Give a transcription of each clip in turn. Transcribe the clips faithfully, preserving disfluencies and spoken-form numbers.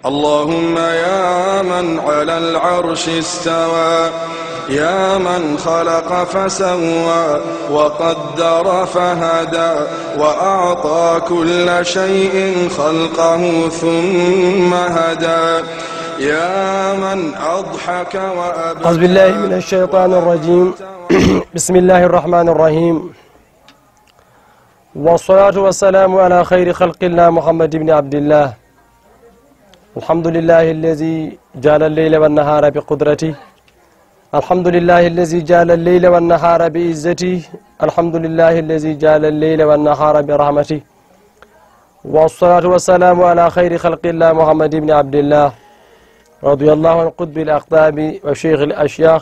اللهم يا من على العرش استوى، يا من خلق فسوى، وقدر فهدى، وأعطى كل شيء خلقه ثم هدى، يا من أضحك وأبكى. أعوذ بالله من الشيطان الرجيم. بسم الله الرحمن الرحيم. والصلاة والسلام على خير خلق الله محمد بن عبد الله. الحمد لله الذي جعل الليل والنهار بقدرته. الحمد لله الذي جعل الليل والنهار بعزته. الحمد لله الذي جعل الليل والنهار برحمته. والصلاة والسلام على خير خلق الله محمد بن عبد الله، رضي الله عن قطب الأقطاب وشيخ الأشياخ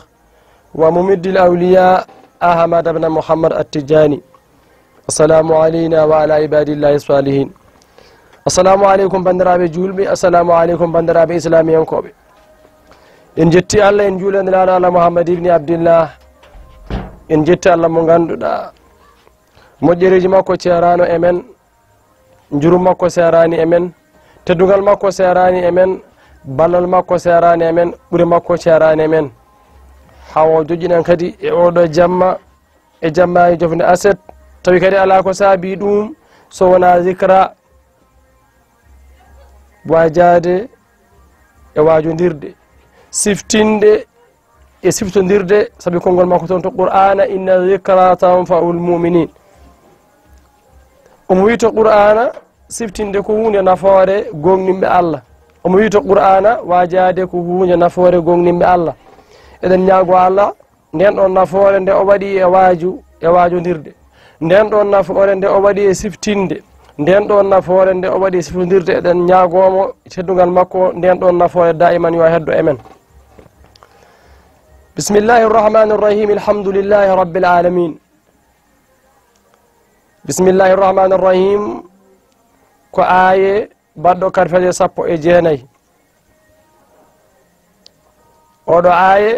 وممد الأولياء أحمد بن محمد التجاني. السلام علينا وعلى عباد الله الصالحين. السلام عليكم بندرابي جولبي، السلام عليكم بندرابي إسلامي ينكوبي. En jetti Allah, en juulani Nulaaɗo Allah Muhammad ibni Abdillah. En jetti Allah mo ngannduɗaa moƴƴereeji makko ceeraano e men, njurum makko seeraani e men, teddungal makko seeraani e men, ballal makko seeraani e men, ɓure makko seeraani e men. Haa o joƴƴinan kadi e oɗo jamma, e jammaaji jofnde aset, tawi kadi alaa ko saabii ɗum so wonaa zikra, waajaade e waajondirde, siftinde e siftondirde, sabi konngol makko toon to Qur'aana, "Inna zikra tanfa'ul mu'minin." Omo wiyi to Qur'aana, siftinde ko huunde nafoore gomɗinɓe Allah. Omo wiyi to Qur'aana, waajaade ko huunde nafoore gomɗinɓe Allah. Eɗen ñaago Allah, nden ɗon nafoore nde o waɗi e waaju, e waajondirde. Nden ɗon nafoore nde o waɗi e siftinde. Nden ɗon nafoore nde o waɗi e siftondirde. Eɗen ñaagoomo teddungal makko, nden ɗon nafoore daa'iman yo heddo e men. Bismillahi rahmani rahim. Alhamdulillahi rabbil alamin. Bismillahi rahmani rahim. Ko aaye baɗɗo karfeeje sappo e jeenayi. Oɗo aaye,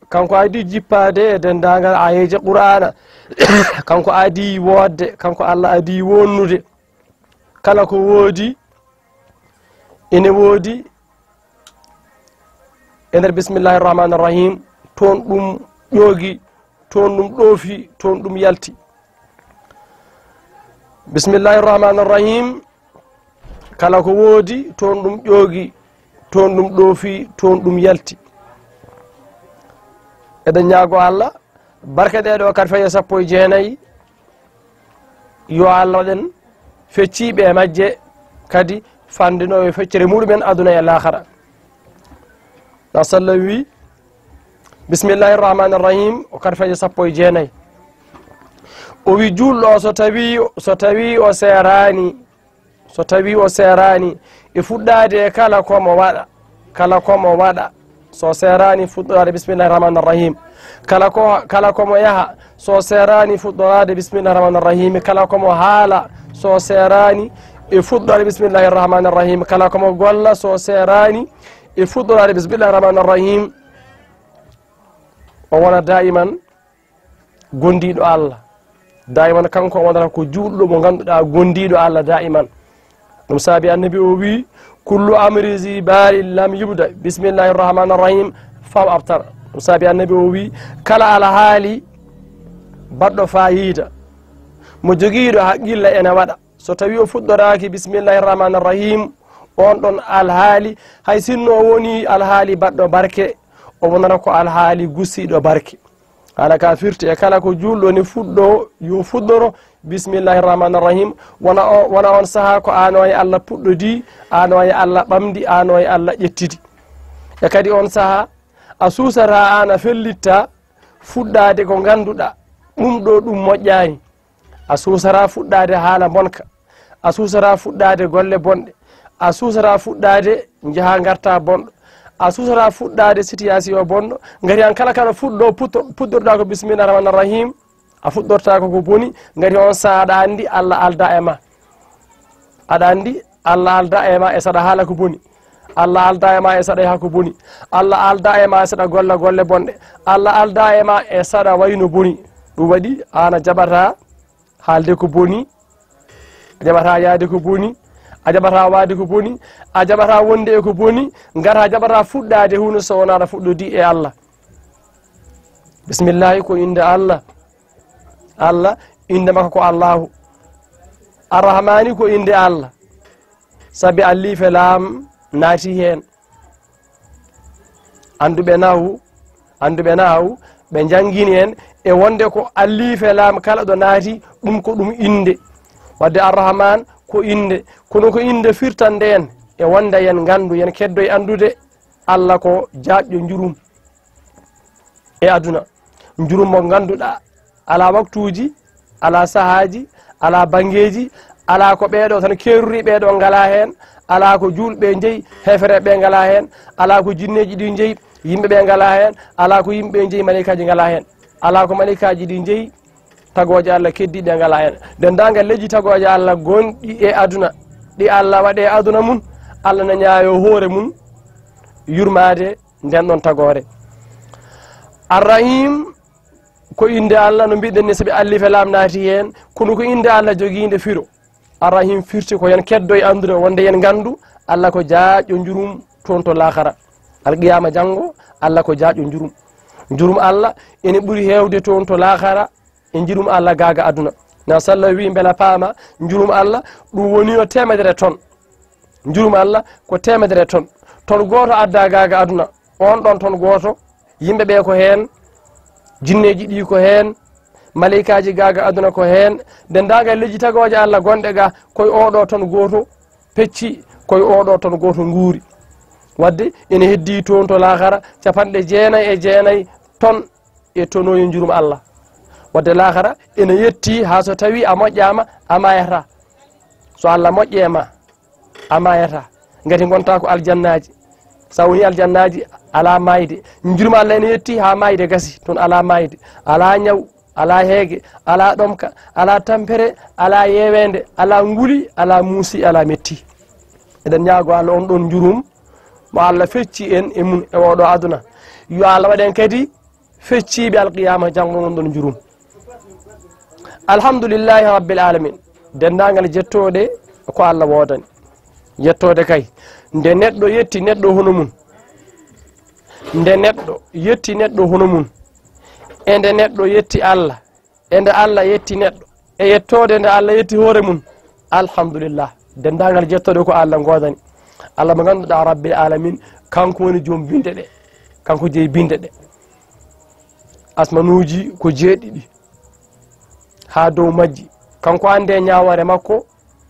kanko adii jippaade e denndaangal aayeeje Qur'aana. Kanko adii woodde, kanko Allah adii wonnude. Kala ko woodi, ene woodi e nder Bismillahi Rahmani Rahim, toon ɗum ƴoogi, toon ɗum ɗoofi, toon ɗum yalti. Bismillahi Rahmani Rahim, kala ko woodi, toon ɗum ƴoogi, toon ɗum ɗoofi, toon ɗum yalti. Eɗen ñaago Allah, barke ɗee ɗoo karfeeje sappo e jeenayi, yo Allah waɗen fecciiɓe e majje, kadi fanndinooɓe feccere muɗumen aduna e laakhara. Na sallam wi, Bismillahi Rahmani Rahim, o karfeeje sappo e jeenayi. O wi, juulɗo o, so tawi, so tawi o seeraani, so tawi o seeraani e fuɗɗaade e kala ko mo waɗa, kala ko mo waɗa, so seeraani fuɗɗoraade Bismillahi Rahmani Rahim, kala ko, kala ko mo yaha, so seeraani fuɗɗoraade Bismillahi Rahmani Rahim, kala ko mo haala, so seeraani e fuɗɗoraade Bismillahi Rahmani Rahim, kala ko mo golla, so seeraani e fuɗɗoraade Bismillahi Rahmani Rahim, o wona daa'iman gondiiɗo Allah. Daa'iman kanko o wonata ko juulɗo mo ngannduɗaa gondiiɗo Allah daa'iman. Ɗum saabi Annabi o wi, "Kullu amri zi balin lam yubda bismillahi rahmani rahim fam abtar." Ɗum saabi Annabi o wi, kala alhaali baɗɗo faayiida, mo jogiiɗo haqqille ene waɗa, so tawi o fuɗɗoraaki bismillahi rahmani rahim, on ɗon alhaali, hay sinno o woni alhaali baɗɗo barke, o wonata ko alhaali gusiiɗo barke. Haala ka firti e kala ko juulɗo ne fuɗɗo, yo fuɗɗoro bismillahi rahmani rahim. Wona o, wona on saha ko ano e Allah puɗɗodi, ano e Allah ɓamdi, ano e Allah ƴettidi. E kadi on saha a suusata, an a fellitta fuɗɗaade ko ngannduɗaa ɗum ɗo ɗum moƴƴaani. A suusata fuɗɗaade haala bonka. A suusata fuɗɗaade golle bonɗe. A suusata fuɗɗaade njaha ngarta bonɗo. A suusata fuɗɗaade situation bonɗo. Ngati an kala kala fuɗɗo putto-, puɗɗorɗaa ko bismillahi rahmani rahim. A fuɗɗortaako ko boni. Ngati on saha aɗa anndi Allah alda e ma. Aɗa anndi Allah alda e ma e saɗa haala ko boni. Allah alda e ma e saɗa yaha ko boni. Allah alda e ma e saɗa golla golle bonɗe. Allah alda e ma e saɗa wayno boni. Ɗum waɗi an a jaɓata haalde ko boni, a jaɓata yaade ko boni, A jaɓataa waɗde ko boni, a jaɓataa wonde e ko boni, ngati a jaɓataa fuɗɗaade huunde so wonaa aɗa fuɗɗodii e Allah. Bismillaahi ko innde Allah. Allah, innde makko ko Allaahu. Arrahmaani ko innde Allah. Sabi allife laam naati heen. Annduɓe nahu, annduɓe nahu, ɓe njanngini en e wonde ko allife laam kala ɗo naati, ɗum ko ɗum innde. Wadde Arrahman ko innde, kono ko innde firtande en e wonde yen nganndu, yen keddo e anndude Allah ko jaajɗo njurum e aduna. Njurum mo ngannduɗaa alaa waktuuji, alaa sahaaji, alaa banngeeji, alaa ko ɓeeɗo tan keerori, ɓeeɗo ngalaa heen, alaa ko juulɓe njeyi, heefereɓe ngalaa heen, alaa ko jinneeji ɗi njeyi, yimɓe ɓe ngalaa heen, alaa ko yimɓe njeyi, maleykaaji ngalaa heen, alaa ko maleykaaji ɗi njeyi, tagooje Allah keddiiɗe ngalaa heen. Denndaangal leƴƴi tagooje Allah gonɗi e aduna, ɗi Allah waɗi e aduna mum, Allah na ñaayoo hoore mum yurmaade nden ɗon tagoore. Arrahim ko innde Allah, no mbiɗen ni, sabi allife laam naati heen, kono ko innde Allah jogiinde firo. Arrahim firti ko yen keddo e anndude wonde yen nganndu Allah ko jaajɗo njurum toon to laakara. Alqiyaama janngo, Allah ko jaajɗo njurum. Njurum Allah ene ɓuri heewde toon to laakara e njurum Allah gaaga aduna. Na salla wi mbela paama njurum Allah, ɗum woni yo teemedere ton. Njurum Allah ko teemedere ton. Ton gooto adda gaaga aduna. On ɗon ton gooto, yimɓe ɓe ko heen, jinneeji ɗi ko heen, maleykaaji gaaga aduna ko heen, denndaangal leƴƴi tagooje Allah gonɗe ga, koye oo ɗoo ton gooto pecci, koye oo ɗoo ton gooto nguuri. Wadde ene heddii toon to laakara capanɗe jeenayi e jeenayi ton e tonooji njurum Allah. Wadde laakara ene yettii haa so tawii a moƴƴaama, a maayataa. So Allah moƴƴe e ma, a maayataa. Ngati ngontaa ko aljannaaji. So a wonii aljannaaji, alaa maayde. Njurum Allah ene yettii haa maayde gasi. Toon alaa maayde, alaa ñaw, alaa heege, alaa ɗomka, alaa tampere, alaa yeeweende, alaa nguli, alaa muusi, alaa metti. Eɗen ñaagoo Allah on ɗon njurum mo Allah fecci en e mum e oo ɗoo aduna. Yo Allah waɗ en kadi fecciiɓe alqiyaama janngo ngon ɗon njurum. Alhamdulillahi rabbil alamin. Denndaangal jettooɗe ko Allah woodani. Yettoode kay, nde neɗɗo yetti neɗɗo hono mum, nde neɗɗo yetti neɗɗo hono mum, e nde neɗɗo yetti Allah, e nde Allah yetti neɗɗo, e yettoode nde Allah yetti hoore mum, alhamdulillah. Denndaangal jettooɗe ko Allah ngoodani. Allah mo ngannduɗaa rabbil alamin, kanko woni joom binde ɗe, kanko jeyi binde ɗe. Asmanuuji ko jeeɗiɗi, haa dow majji, kanko anndi e ñaawoore makko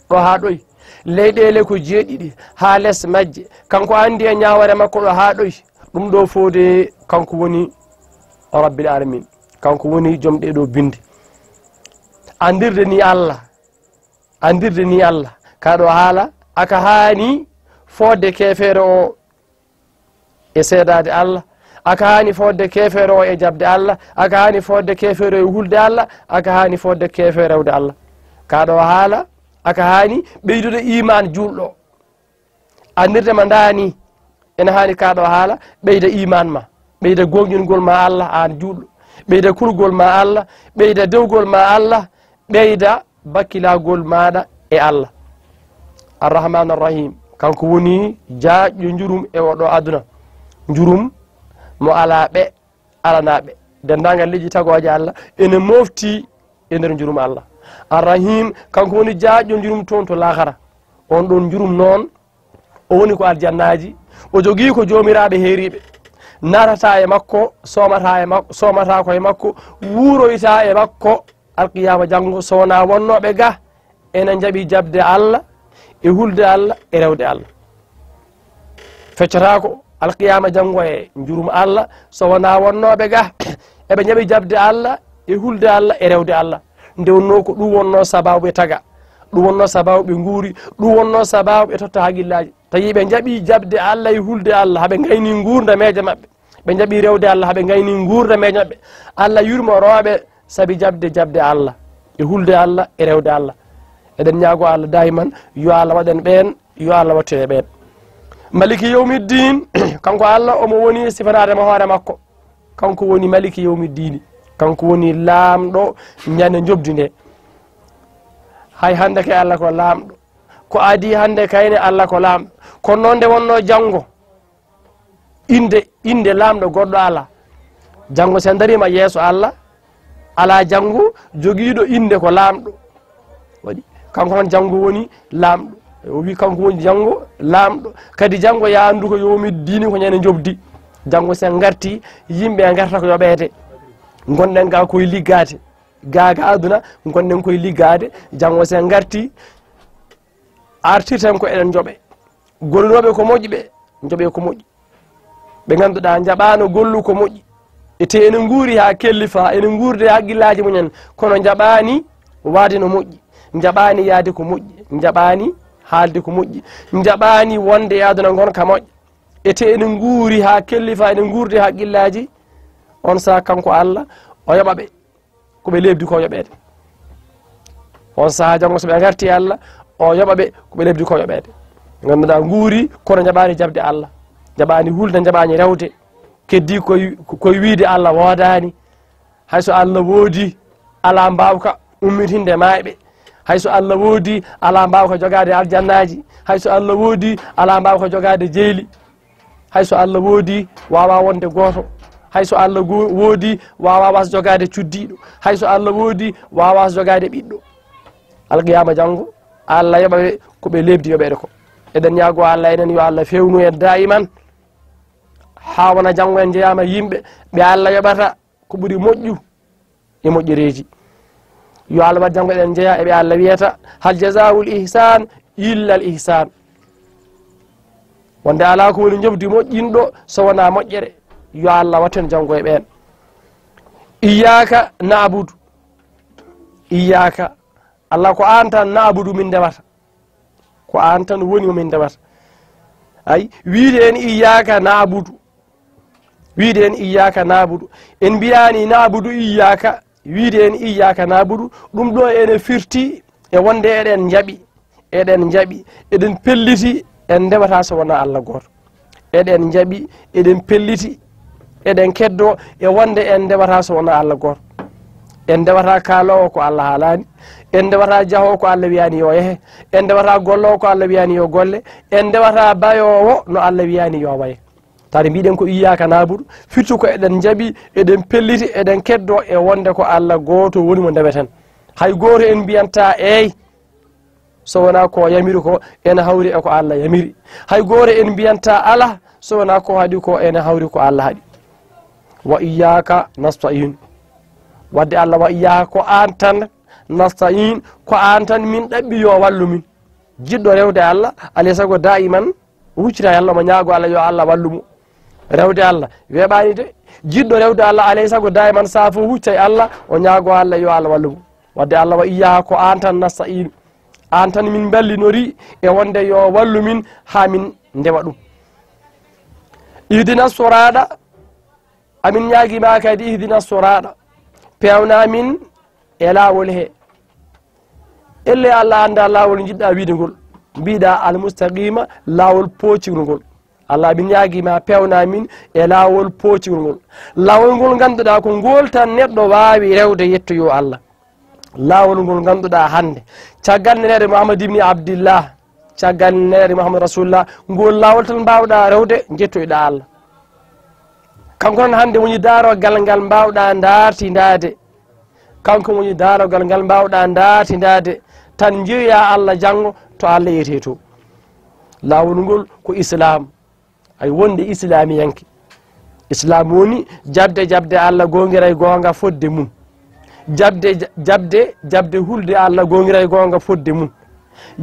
ɗo haa ɗoy. Leyɗeele ko jeeɗiɗi, haa les majje, kanko anndi e ñaawoore makko ɗo haa ɗoy. Ɗum ɗo fof de, kanko woni rabbil alamin, kanko woni joom ɗee ɗoo binde. Anndirde ni Allah, anndirde ni Allah, kaa ɗo haala aka haani fodde keefeero o e seedaade Allah, aka haani fodde keefeero o e jaɓde Allah, aka haani fodde keefeero o e hulde Allah, aka haani fodde keefeero rewde Allah. Kaa ɗo haala aka haani ɓeydude iimaan juulɗo. Anndirde ma ndaani, ene haani kaa ɗo haala ɓeyda iimaan ma, ɓeyda gooŋɗingol ma Allah aan juulɗo, ɓeyda kulgol ma Allah, ɓeyda dewgol ma Allah, ɓeyda bakkilagol maaɗa e Allah. Arrahman Arrahim, kanko woni jaajɗo njurum e oo ɗoo aduna, njurum mo alaa ɓe alanaa ɓe. Denndaangal leƴƴi tagooje Allah ene mofti e nder njurum Allah. Arrahim, kanko woni jaajɗo njurum toon to laakara. On ɗoon njurum noon, o woni ko aljannaaji, o jogii ko joomiraaɓe heeriiɓe. Naatataa e makko, soomataa e makko, soomataa ko e makko, wuuroytaa e makko alqiyaama janngo, so wonaa wonnooɓe ga ene njaɓi jaɓde Allah, e hulde Allah, e rewde Allah. Feccotaako alqiyaama janngo e njurum Allah, so wonaa wonnooɓe ga eɓe njaɓi jaɓde Allah, e hulde Allah, e rewde Allah. Nde wonnoo ko ɗum wonnoo sabaabu ɓe taga, ɗum wonnoo sabaabu ɓe nguuri, ɗum wonnoo sabaabu ɓe totta haqillaaji. Tawi ɓe njaɓi jaɓde Allah e hulde Allah, haa ɓe ngayni nguurndam e maɓɓe. Ɓe njaɓi rewde Allah, haa ɓe ngayni nguurndam e maɓɓe. Allah yurmorooɓe sabi jaɓde, jaɓde Allah, e hulde Allah, e rewde Allah. Eɗen ñaagoo Allah daayiman, yo Allah waɗ en ɓeen, yo Allah waɗ en e ɓeen. Maliki yawmiddin, kanko Allah, omo woni sifanaade mo hoore makko. Kanko woni Maliki yawmiddini. Kanko woni laamɗo ñande njoɓdi nde. Hay hannde kay Allah ko laamɗo. Ko adii hannde kayne, Allah ko Laamɗo. Kono noon nde wonnoo janngo, innde, innde Laamɗo goɗɗo alaa. Janngo so en ndariima yeeso Allah, alaa janngo jogiiɗo innde ko Laamɗo. Waɗi, kanko tan janngo woni Laamɗo. O wii kanko woni janngo Laamɗo. Kadi janngo yo anndu ko yawmi diini ko ñande njoɓdi. Janngo so en ngartii, yimɓe ngarta ko yoɓeede. Ngonɗen ga koye liggaade. Ga, ga aduna, ngonɗen koye liggaade. Janngo so en ngartii, artirten ko eɗen njoɓe. Golnooɓe ko moƴƴi ɓe, njoɓe ko moƴƴi. Ɓe ngannduɗaa njaɓaano gollu ko moƴƴi. Ete ene nguuri haa kellifa, ene nguurda e haqqillaaji mumen, kono njaɓaani waade no moƴƴi. Njaɓaani yahde ko moƴƴi. Njaɓaani haalde ko moƴƴi. Njaɓaani wonde e aduna ngonka moƴƴa. Ete ene nguuri haa kellifa, ene nguurda e haqqillaaji. On sahaa kanko Allah, o yoɓa ɓe. Ko ɓe leɓdi ko yoɓeede. On sahaa janngo so ɓe ngartii Allah, o yoɓa ɓe ko ɓe leɓdi ko yoɓeede. Ngannduɗaa nguuri kono njaɓaani jaɓde Allah. Njaɓaani hulde, njaɓaani rewde. Keddii koye, koye wiyde Allah woodaani. Hay so Allah woodii, alaa mbaawka ummitinde maayɓe. Hay so Allah woodii, alaa mbaawka jogaade aljannaaji. Hay so Allah woodii, alaa mbaawka jogaade jeyli. Hay so Allah woodii, waawaa wonde gooto. Hay so Allah go-, woodii, waawaa waas jogaade cuddiiɗo. Hay so Allah woodii, waawaa waas jogaade ɓiɗɗo. Alqiyaama janngo, Allah yoɓa ɓe ko ɓe leɓdi yoɓeede ko. Eɗen ñaagoo Allah enen yo Allah feewnu en daa'iman, haa wona janngo en njeyaama yimɓe ɓe Allah yoɓata ko ɓuri moƴƴu e moƴƴereeji. Yo Allah waɗ janngo eɗen njeya e ɓe Allah wiyata, "Hal jazaa'ul ihsaan illa al ihsaan." Wonde alaa ko woni njoɓdi moƴƴinɗo so wonaa moƴƴere. Yo Allah waɗ en janngo e ɓeen. Iyyaaka na'budu. Iyyaaka. Allah ko aan tan na'budu min ndewata. Ko aan tan woni mo min ndewata. Ay, wiyde en iyyaaka na'budu. Wiyde en iyyaaka na'budu. En mbiyaani na'budu iyyaaka. Wiyde en iyyaaka na'budu. Ɗum ɗo ene firti e wonde eɗen njaɓi. Eɗen njaɓi. Eɗen pelliti en ndewataa so wonaa Allah gooto. Eɗen njaɓi, eɗen pelliti, eɗen keddoo e wonde en ndewataa so wonaa Allah gooto. En ndewataa kaaloowo ko Allah haalaani. En ndewataa jahoowo ko Allah wiyaani yo yahe. En ndewataa golloowo ko Allah wiyaani yo golle. En ndewataa bayoowo no Allah wiyaani yo waye. Taade mbiɗen ko iyyaaka na'budu, firti ko eɗen njaɓi, eɗen pelliti, eɗen keddoo e wonde ko Allah gooto woni mo ndeweten. Hay gooto en mbiyantaa eey, so wonaa ko yamiri ko ene hawri e ko Allah yamiri. Hay gooto en mbiyantaa alaa, so wonaa ko haɗi ko ene hawri ko Allah haɗi. Wa iyyaaka nasta'iin. Waɗde Allah wa iyyaaka ko aan tan nasta'iin, ko aan tan min ɗaɓɓi yo wallu min. Jiɗɗo rewde Allah, alaa e sago daa'iman o huccita e Allah, omo ñaagoo Allah yo Allah wallu mo. Rewde Allah weeɓaani de. Jiɗɗo rewde Allah, alaa e sago daa'iman sahaa fof hucca e Allah, o ñaagoo Allah yo Allah wallu mo. Waɗde Allah wa iyyaaka ko aan tan nasta'iin. Aan tan min mballinorii e wonde yo wallu min haa min ndewa ɗum. Ihdina siraaɗa, amin ñaagii ma kadi ihdina siraaɗa. Peewnaa min e laawol he. Ellee Allah anndaa laawol njiɗɗaa wiyde ngol. Mbiɗaa almustaqiima, laawol poocingol ngol. Allah, min ñaagii ma peewnaa min e laawol poocingol ngol. Laawol ngol ngannduɗaa ko ngol tan neɗɗo waawi rewde yettoyoo Allah. Laawol ngol ngannduɗaa hannde, caggal Nelaaɗo Muhammad ibni Abdillah, caggal Nelaaɗo Muhammad Rasulullah, ngol laawol tan mbaawɗaa rewde njettoyɗaa Allah. Kanko tan hannde woni daarogal ngal mbaawɗaa ndaartindaade. Kanko woni daarogal ngal mbaawɗaa ndaartindaade tan njeeyaa Allah janngo to Allah yetee to. Laawol ngol ko Islaam. Ay wonde islaamiyanke. Islaam woni jaɓde, jaɓde Allah goongira e goonga fodde mum. Jaɓde, jaɓde, jaɓde hulde Allah goongira e goonga fodde mum.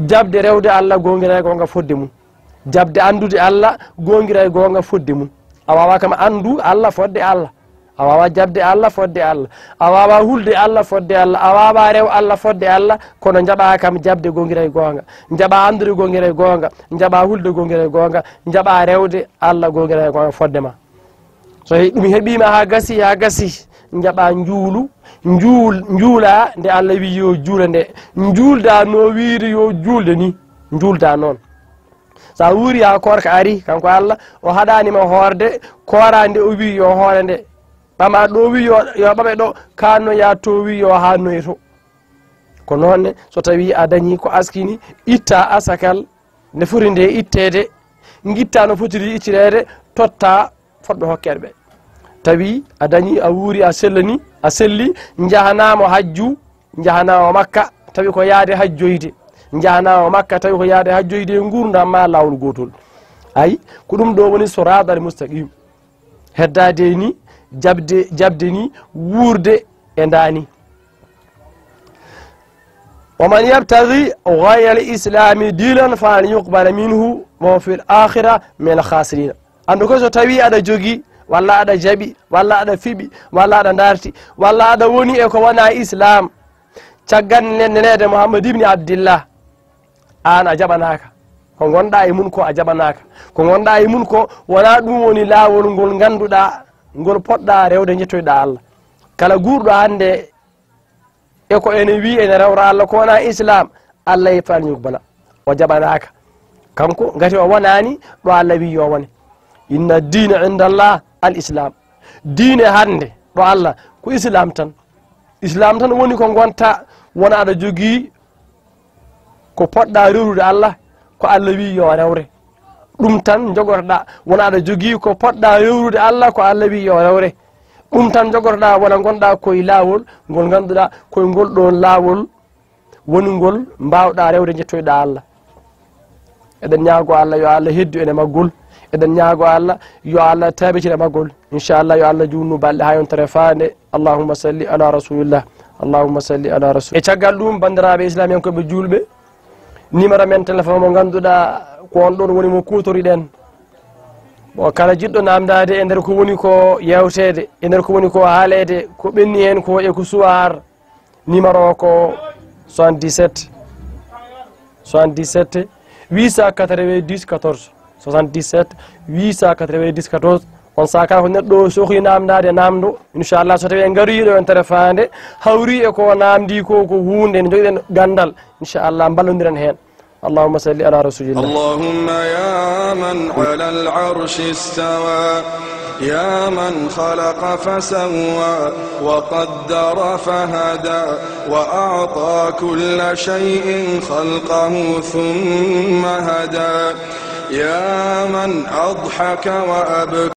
Jaɓde rewde Allah goongira e goonga fodde mum. Jaɓde anndude Allah goongira e goonga fodde mum. A waawaa kam anndu Allah fodde Allah. A waawaa jaɓde Allah fodde Allah. A waawaa hulde Allah fodde Allah. A waawaa rew Allah fodde Allah. Kono njaɓaa kam jaɓde goongira e goonga. Njaɓaa anndude goongira e goonga. Njaɓaa hulde goongira e goonga. Njaɓaa rewde Allah goongira e goonga fodde ma. So he-, ɗum heɓii ma haa gasi, haa gasi, njaɓaa njuulu, njuul-, njuulaa nde Allah wiyi yo juule nde. Njuuldaa no wiide yo juulde ni. Njuuldaa noon. So a wuuri haa koorka ari, kanko Allah, o haɗaani ma hoorde, kooraa nde o wiyi yo hoore nde. Ɓamaa ɗo wiyi yo, yo ɓaɓe ɗo, kaannoyaa to wiyi yo haannoye to. Ko noon ne, so tawii a dañii ko askini, ittaa asakal nde foti nde itteede, ngittaa no fotiri ittireede, tottaa fotɓe hokkeede ɓe. Tawi a dañii, a wuuri, a sellani, a selli, njahanaama hajju, njahanaama Makka, tawi ko yahde hajjoyde. Njahanaama Makka, tawi ko yahde hajjoyde e nguurndam ma laawol gootol. Ay, ko ɗum ɗo woni siraatal mustaqim. Heddaade ni, jaɓde, jaɓde ni, wuurde e ndaani. ومن يبتغ غير الإسلام دينا فلن يقبل منه وهو في الآخرة من الخاسرين. Anndu ko so tawii aɗa jogii, walla aɗa jaɓi, walla aɗa fiɓi, walla aɗa ndarti, walla aɗa woni e ko wonaa Islaam, caggal ne-, neneede Muhammad ibni Abdillah, aan a jaɓanaaka. Ko ngonɗaa e mun ko a jaɓanaaka. Ko ngonɗaa e mun ko wonaa ɗum woni laawol ngol ngannduɗaa, ngol poɗɗaa rewde njettoyɗaa Allah. Kala guurɗo hannde e ko ene wii ene rewra Allah ko wonaa Islaam, Allah e faalñi bana o jaɓanaaka. Kanko ngati o wonaani ɗo Allah wii yo wone. Inna diina inda Allah al Islaam. Diine hannde ɗo Allah ko Islaam tan. Islaam tan woni ko ngonta wona aɗa jogii ko poɗɗaa rewrude Allah, ko Allah wii yo rewre. Ɗum tan njogotoɗaa, wona aɗa jogii ko poɗɗaa rewrude Allah, ko Allah wii yo rewre. Ɗum tan njogotoɗaa, wona ngonɗaa koye laawol ngol ngannduɗaa, koye ngol ɗoon laawol woni ngol mbaawɗaa rewde njettoyɗaa Allah. Eɗen ñaago Allah yo Allah heddu en e maggol. Eɗen ñaago Allah yo Allah tabitire maggol. Inchallah yo Allah juutnu balɗe haa yontere faande. Allahumma salli ala rasulillah. Allahumma salli ala rasul. E caggal ɗum, banndiraaɓe islamiyankoɓe juulɓe, numéro men téléphone mo ngannduɗaa ko on ɗon woni mo kuutoriɗen. Bon, kala jiɗɗo naamndaade e nder ko woni ko yeewteede, e nder ko woni ko haaleede, ko ɓenni heen ko e ko suwaa, numéro o ko soixante-dix-sept, soixante-dix-sept, huit cent quatre-vingt-dix, quatorze, soixante-dix-sept, huit cent quatre-vingt-dix, quatorze. On saaha kala ko neɗɗo o sohli naamndaade, naamndo. Inchallah, so tawii en ngarii ɗo yontere faande, hawri e ko naamndii ko, ko huunde nde njogiɗen ganndal. Inchallah, mballondiren heen. اللهم صل على رسول الله. اللهم يا من على العرش استوى، يا من خلق فسوى، وقدر فهدى، وأعطى كل شيء خلقه ثم هدى، يا من أضحك وأبكى،